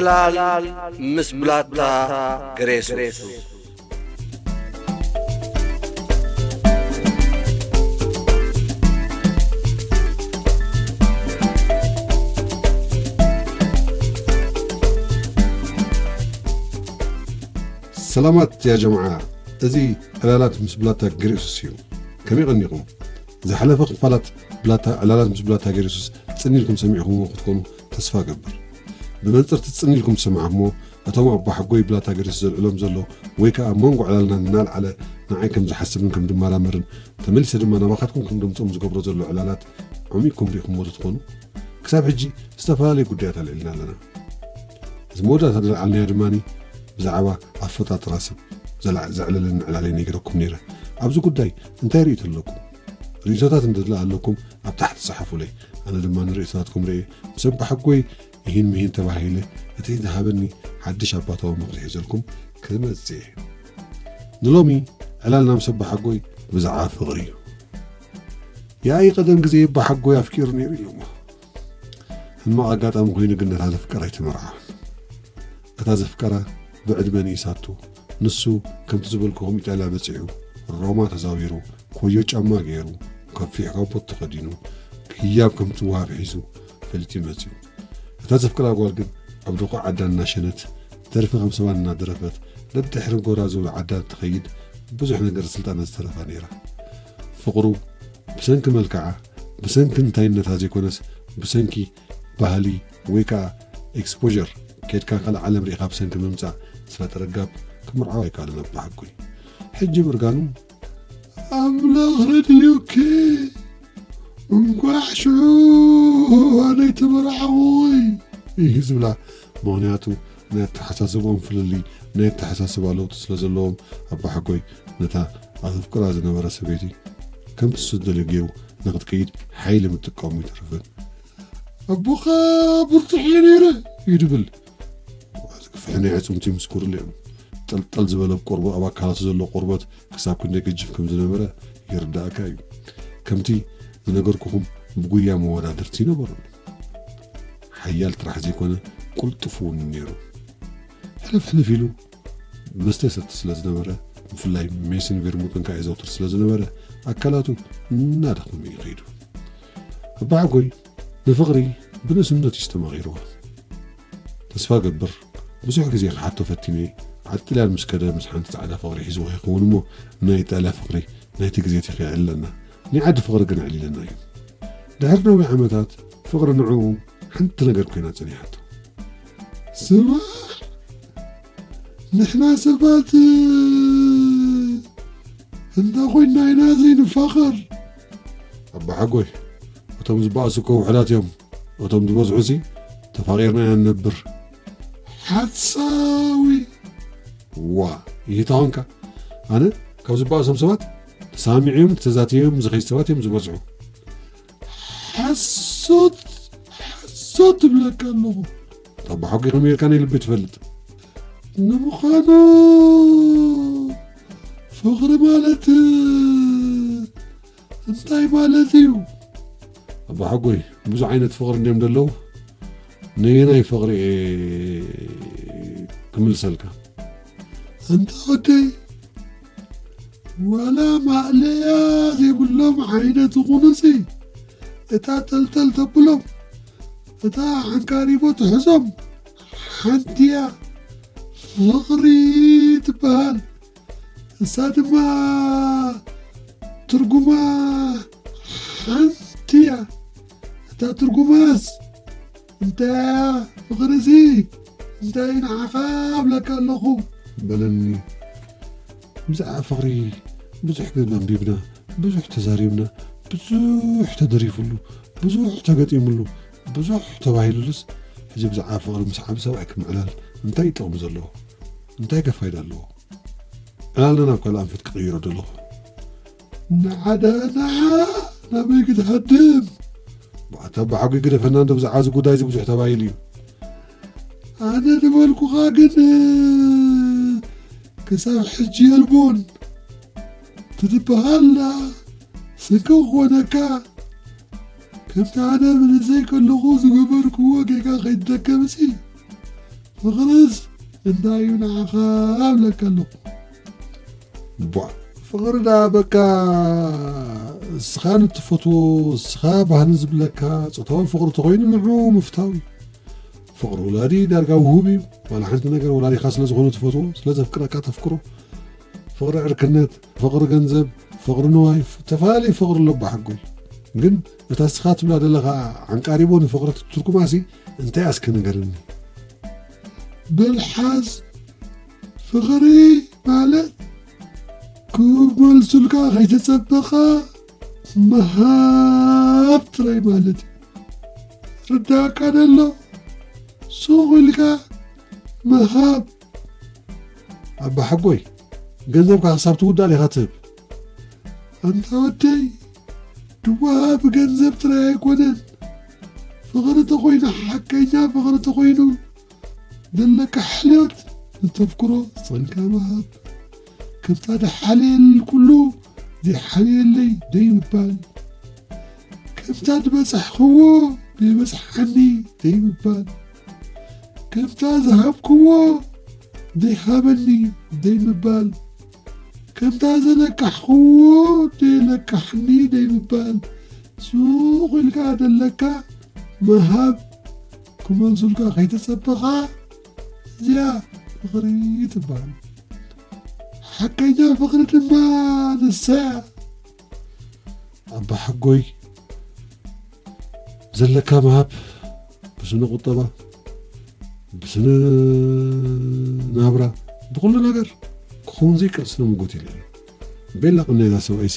ዕላል ምስ ብላታ ግሬሱስ። ሰላማት ያ ጀምዓ፣ እዚ ዕላላት ምስ ብላታ ግሬሱስ እዩ። ከመይ ቀኒኹም? ዝሓለፈ ክፋላት ብላታ ዕላላት ምስ ብላታ ግሬሱስ ጽን ኢልኩም ሰሚዕኹምዎ ክትኮኑ ተስፋ እገብር። ብመንጽርቲ ጽን ኢልኩም ዝሰማዕኹምዎ፣ እቶም ኣቦሓጎይ ብላታ ግሬሱስ ዘልዕሎም ዘሎ ወይ ከኣ ኣብ መንጎ ዕላልና እናልዓለ ንዓይ ከም ዝሓስብን ከም ድመራመርን ተመሊሰ ድማ ናባኻትኩም ከም ደምጾም ዝገብሮ ዘሎ ዕላላት ዓሚቕኩም ርኢኹምዎ ዶ ትኾኑ? ክሳብ ሕጂ ዝተፈላለዩ ጉዳያት ኣልዒልና ኣለና። እዚ መወዳእታ ዝለዓልናዮ ድማ ብዛዕባ ኣፈጣጥራ ሰብ ዘዕለለኒ ዕላል ነጊረኩም ነይረ። ኣብዚ ጉዳይ እንታይ ርእይቶ ኣለኩም? ርእይቶታት እንተድላ ኣለኩም ኣብ ታሕቲ ጸሓፉለይ። ኣነ ድማ ንርእይቶታትኩም ርእየ ምስ ኣቦሓጎይ ይህን ምሂን ተባሂለ እቲ ዝሃበኒ ሓድሽ ኣባታዊ ምኽሪ ሒዘልኩም ክመጽእ እየ። ንሎሚ ዕላልና ምስ ኣቦሓጎይ ብዛዕባ ፍቕሪ እዩ። ያኢ ቀደም ግዜ ኣቦሓጎይ ኣፍቂሩ ነይሩ ኢሎሞ። ሕማቕ ኣጋጣሚ ኮይኑ ግን ነታ ዘፍቀራ ኣይተመርዓወን። እታ ዘፍቀራ ብዕድመ ንኢሳቶ፣ ንሱ ከምቲ ዝበልኩኹም ኢጣልያ በጺሑ፣ ሮማ ተዛዊሩ፣ ኮዮ ጫማ ገይሩ፣ ከፊሕ ካቦት ተኸዲኑ፣ ህያብ ከም ትወሃብ ሒዙ ፈሊጡ መጺኡ። እታ ዘፍቀራ ጓል ግን ኣብ ድቑ ዓዳ እናሸነት፣ ደርፊ ከም ሰባት እናደረፈት፣ ደድሕሪ ጎራዙ ዓዳ ትኸይድ፣ ብዙሕ ነገር ስልጣና ዝተረፋ ነይራ። ፍቕሩ ብሰንኪ መልክዓ፣ ብሰንኪ እንታይነታ ዘይኮነስ ብሰንኪ ባህሊ ወይ ከኣ ኤክስፖዠር፣ ከድካ ካልእ ዓለም ርኢኻ ብሰንኪ ምምጻእ ዝፈጠረ ጋፕ ክምርዓው ኣይከኣለን ኣቦሓጎይ። ሕጂ ብእርጋኑ ኣምላኽ ረድዩኪ፣ እንኳዕ ሽዑ ኣነ ኣይተመርዓኹይ እዩ ዝብላ። ምኽንያቱ ናይ ኣተሓሳስብኦም ፍልልይ፣ ናይ ኣተሓሳስባ ለውጢ ስለ ዘለዎም ኣቦሓጎይ ነታ ኣፍቅራ ዝነበረ ሰበይቲ ከምቲ ንሱ ዝደልዮ ገይሩ ንኽትከይድ ሓይሊ ምጥቃሙ ኣይተረፈን። ኣቦኻ ብርቱዕ እየ ነይረ እዩ ድብል። ዝግፍሕ ናይ ኣዕጽምቲ ይምስክሩሉ እዮም። ጠልጠል ዝበለ ቆርበ ኣብ ኣካላቱ ዘሎ ቆርበት ክሳብ ክንደይ ገጅፍ ከም ዝነበረ ይርዳእካ እዩ። ከምቲ ዝነገርኩኹም ብጉያ መወዳድርቲ ነበሩ። ሓያል ጥራሕ ዘይኮነ ቅልጡፍ እውን ነይሩ። ሕልፍ ሕልፍ ኢሉ መስተ ይሰቲ ስለ ዝነበረ፣ ብፍላይ ሜስን ቬርሙትን ከኣ የዘውትር ስለ ዝነበረ ኣካላቱ እናደኸመ እዩ ከይዱ። ኣባሓጎይ ንፍቕሪ ብንእስነቱ እዩ ዝተማቒርዋ። ተስፋ ገብር ብዙሕ ግዜ ክሓቶ ፈቲነ። ዓዲ ጥልያን ምስ ከደ ምስ ሓንቲ ጻዕዳ ፍቕሪ ሒዝዎ ይኸውን እሞ ናይ ኢጣልያ ፍቕሪ ናይቲ ግዜ ተኺዕለና። ናይ ዓዲ ፍቕሪ ግን ኣዕሊለና እዩ። ድሕሪ ነዊሕ ዓመታት ፍቕሪ ንዕኡ ሓንቲ ነገር ኮይና ጸኒሓቶ። ስማዕ፣ ንሕና ሰባት እንተ ኮይንና ኢና ዘይንፋቐር። ኣባሓጎይ፣ እቶም ዝበኣሱ እኮ ውሑዳት እዮም። እቶም ዝበዝሑሲ ተፋቒርና ኢና ንነብር። ሓሳዊ። ዋ፣ ይህታ ኾንካ። ኣነ ካብ ዝበኣሶም ሰባት ተሳሚዕዮም ተዛትዮም ዝኸይድ ሰባት እዮም ዝበዝሑ። ሓሶት፣ ሓሶት ትብለካ ኣለኹ። ኣባሓጎይ ከመይ ጌርካ ናይ ልቢ ትፈልጥ? ንምዃኑ ፍቕሪ ማለት እንታይ ማለት እዩ? ኣባሓጎይ፣ ብዙሕ ዓይነት ፍቕሪ እንድዮም ዘለዉ። ነየናይ ፍቕሪ እየ ክምልሰልካ? እንተ ወደይ፣ ዋላ ማእለያ ዘይብሎም ዓይነት ይኹኑሲ፣ እታ ጠልጠል ተብሎም፣ እታ ዓንካሪቦ ትሕዞም ሓንቲ እያ ፍቕሪ ትበሃል። እሳ ድማ ትርጉማ ሓንቲ እያ። እታ ትርጉማስ እንታይ እያ? ፍቕሪ እዚ እንታይ ንዓኻ እብለካ ኣለኹ። በለኒ። ብዛዕባ ፍቕሪ ብዙሕ ግን ኣንቢብና፣ ብዙሕ ተዛሪብና፣ ብዙሕ ተደሪፉሉ፣ ብዙሕ ተገጢሙሉ፣ ብዙሕ ተባሂሉሉስ፣ ሕጂ ብዛዕባ ፍቕሪ ምስ ዓቢ ሰብኣይ ክምዕላል እንታይ እዩ ጥቕሚ ዘለዎ? እንታይ ከ ፋይዳ ኣለዎ? ዕላልና ናብ ካልእ ኣንፈት ክቕይሮ ደለኹ። ንዓዳ ንዓ ናበይ ክትሃድም? ብኣታ ኣባሓጎይ ግደፈና እንዶ ብዛዕባ እዚ ጉዳይ እዚ ብዙሕ ተባሂሉ እዩ። ኣነ ዝበልኩኻ ግን ክሳብ ሕጂ የልቦን። ትትበሃላ ስንቂ ክኾነካ። ከምቲ ኣነ ብልዘይ ከለኹ ዝገበርክዎ ጌጋ ከይትደገምሲ። ፍቕርስ እንታይ እዩ ንዓኻ ኣብለካ ኣለኹ። ቧ፣ ፍቕሪ ዳ በቃ እስኻ ንትፈትዎ፣ እስኻ ባህኒ ዝብለካ ጾታዊ ፍቕሪ ተኾይኑ ንዑ ምፍታው እዩ። ፍቕሪ ወላዲ ዳርጋ ውሁብ እዩ። ዋላ ሓንቲ ነገር ወላዲኻ ስለ ዝኾነ ትፈትዎ፣ ስለ ዘፍቅረካ ተፍቅሮ። ፍቕሪ ዕርክነት፣ ፍቕሪ ገንዘብ፣ ፍቕሪ ንዋይ፣ ዝተፈላለዩ ፍቕሪ ኣሎ ኣባ ሓጎይ። ግን እታ እስኻ ትብላ ዘለኻ ዓንቃሪቦ ንፍቕሪ ትርጉማሲ እንታይ ኣስከ ንገርኒ። በልሓዝ ፍቕሪ ማለት ክመልሱልካ ከይተጸበኻ ምሃብ ጥራይ ማለት እዩ። ርዳእካ ደሎ ሱቕ ኢልካ ምሃብ። ኣባ ሓጎይ፣ ገንዘብካ ክሳብ ትውዳእ ዲኻ ትህብ? ኣንታ ወደይ፣ ድዋ ብገንዘብ ጥራይ ኣይኮነን። ፍቕሪ ተኾይኑ፣ ሓቀኛ ፍቕሪ ተኾይኑ፣ ዘለካ ሓልዮት ንተፍቅሮ ጸልካ ምሃብ። ከምታ ድሓልየል ኩሉ ዘይሓልየለይ ደይ ምባል። ከምታ ዝበጻሕክዎ ዘይበጽሓኒ ደይ ምባል። ከምታ ዝሃብክዎ ዘይሃበኒ ደይ ምባል። ከምታ ዘለቃሕክዎ ዘይለቃሕኒ ደይ ምባል። ሱቕ ኢልካ ደለካ ምሃብ ክመልሱልካ ከይተጸበኻ፣ እዚኣ ፍቕሪ ትበሃል። ሓቀኛ ፍቕሪ ድማ ንሳ እያ። ኣባ ሓጎይ፣ ዘለካ ምሃብ ብስነ ቁጠባ፣ ብስነ ናብራ፣ ብኹሉ ነገር ክኸውን ዘይክእል ስነ ምጎት ኢለ እየ። ቤላ ቅነይ እዛ ሰብኣይሲ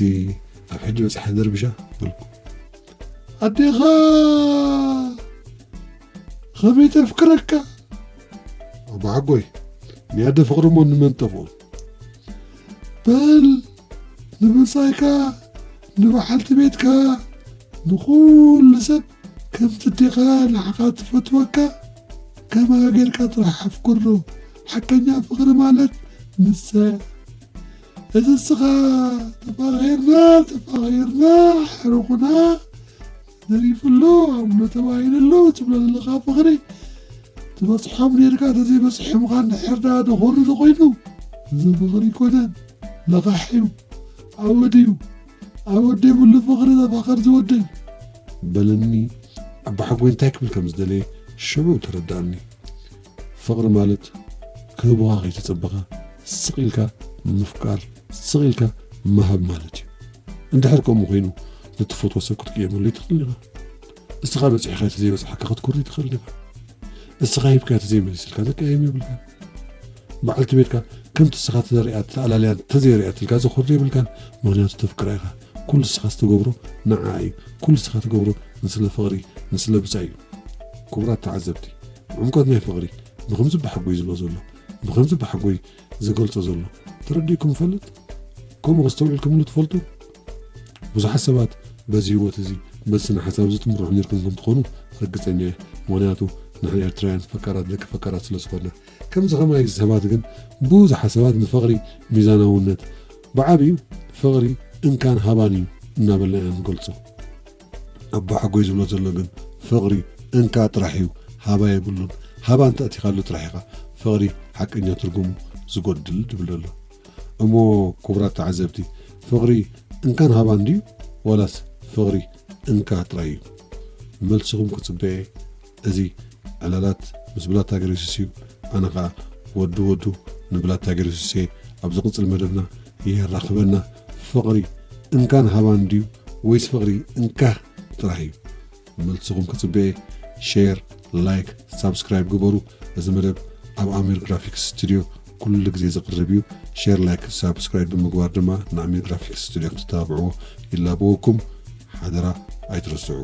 ኣብ ሕጂ በጽሐ ደርብሻ በልኩ። ኣዴኻ ኸመይ ተፍቅረካ? ኣባ ሓጎይ፣ ናይ ኣደ ፍቕሪ እሞ ንመን ጠፍኦ? በል ንብጻይካ፣ ንበዓልቲ ቤትካ፣ ንኹሉ ሰብ ከምቲ ኣዴኻ ንዓኻ ትፈትወካ ከማኣ ጌርካ ጥራሕ ኣፍቅሮ። ሓቀኛ ፍቕሪ ማለት ንሳ እያ። እዚ እስኻ ተፋቒርና፣ ተፋቒርና፣ ሕርቑና፣ ዘሪፍሉ፣ ኣምሎ ተባሂልሉ ትብሎ ዘለኻ ፍቕሪ ትበጽሖም ኔርካ፣ ተዘይበጽሖምኻ እንድሕር ደኣ ደኾሪ ተኾይኑ፣ እዚ ፍቕሪ ኣይኮነን፣ ለቓሕ እዩ፣ ኣወድ እዩ። ኣወድ የብሉ ፍቕሪ ዘፋቐር ዝወደይ። በለኒ ኣባ ሓጎይ እንታይ ክብል ከም ዝደለየ ሽዑ ተረዳእኒ። ፍቕሪ ማለት ክህቡኻ ከይተጸበኻ ስቕ ኢልካ ምፍቃር፣ ስቕ ኢልካ ምሃብ ማለት እዩ። እንድሕር ከምኡ ኮይኑ፣ ንትፈትዎ ሰብ ክትቅየመሉ ኣይትኽእልን ኢኻ። እስኻ በጺሕካ እቲ ዘይበጽሓካ ክትኮሪ ኣይትኽእልን ኢኻ። እስኻ ሂብካ እቲ ዘይመሊስልካ ዘቀያይም የብልካን። በዓልቲ ቤትካ ከምቲ እስኻ ተዘሪኣ ተኣላልያ ተዘይሪኣትልካ ዘኾሪ የብልካን። ምኽንያቱ ተፍቅራ ኢኻ። ኩሉ እስኻ ዝተገብሮ ንዓ እዩ። ኩሉ እስኻ ትገብሮ ንስለ ፍቕሪ፣ ንስለ ብጻይ እዩ። ክቡራት ተዓዘብቲ፣ ዕምቆት ናይ ፍቕሪ ብኸምዚ ኣባ ሓጎይ ዝብሎ ዘሎ፣ ብኸምዚ ኣባ ሓጎይ ዝገልጾ ዘሎ ተረዲእኩም ይፈልጥ? ከምኡ ከስተውዒልኩምሉ ትፈልጡ? ብዙሓት ሰባት በዚ ህይወት እዚ፣ በዚ ስነ ሓሳብ እዚ ትምርሑ ኔርኩም ከም ትኾኑ ርግጸኛ እየ። ምኽንያቱ ንሕና ኤርትራውያን ፈቃራት ደቂ ፈቃራት ስለ ዝኾንና። ከምዚ ከማይ ሰባት ግን ብዙሓት ሰባት ንፍቕሪ ሚዛናውነት፣ ብዓቢኡ ፍቕሪ እንካን ሃባን እዩ እናበልና ኢና ንገልጾ። ኣባ ሓጎይ ዝብሎ ዘሎ ግን ፍቕሪ እንካ ጥራሕ እዩ፣ ሃባ የብሉን። ሃባ እንተኣቲኻሉ ጥራሕ ኢኻ ፍቕሪ ሓቀኛ ትርጉሙ ዝጎድል ዝብል ዘሎ። እሞ ክቡራት ተዓዘብቲ፣ ፍቕሪ እንካን ሃባን ድዩ ዋላስ ፍቕሪ እንካ ጥራይ እዩ? መልስኹም ክጽበየ። እዚ ዕላላት ምስ ብላታ ገሬሱስ እዩ። ኣነ ኸኣ ወዲ ወዱ ንብላታ ገሬሱስ እየ። ኣብ ዝቕጽል መደብና የራኽበና። ፍቕሪ እንካን ሃባን ድዩ ወይስ ፍቕሪ እንካ ጥራሕ እዩ? መልስኹም ክጽበየ። ሼር፣ ላይክ፣ ሳብስክራይብ ግበሩ። እዚ መደብ ኣብ ኣሚር ግራፊክስ ስቱድዮ ኩሉ ግዜ ዝቕርብ እዩ። ሼር፣ ላይክ፣ ሳብስክራይብ ብምግባር ድማ ንኣሚር ግራፊክስ ስቱድዮ ክትተባብዕዎ ይላበወኩም። ሓደራ ኣይትረስዑ።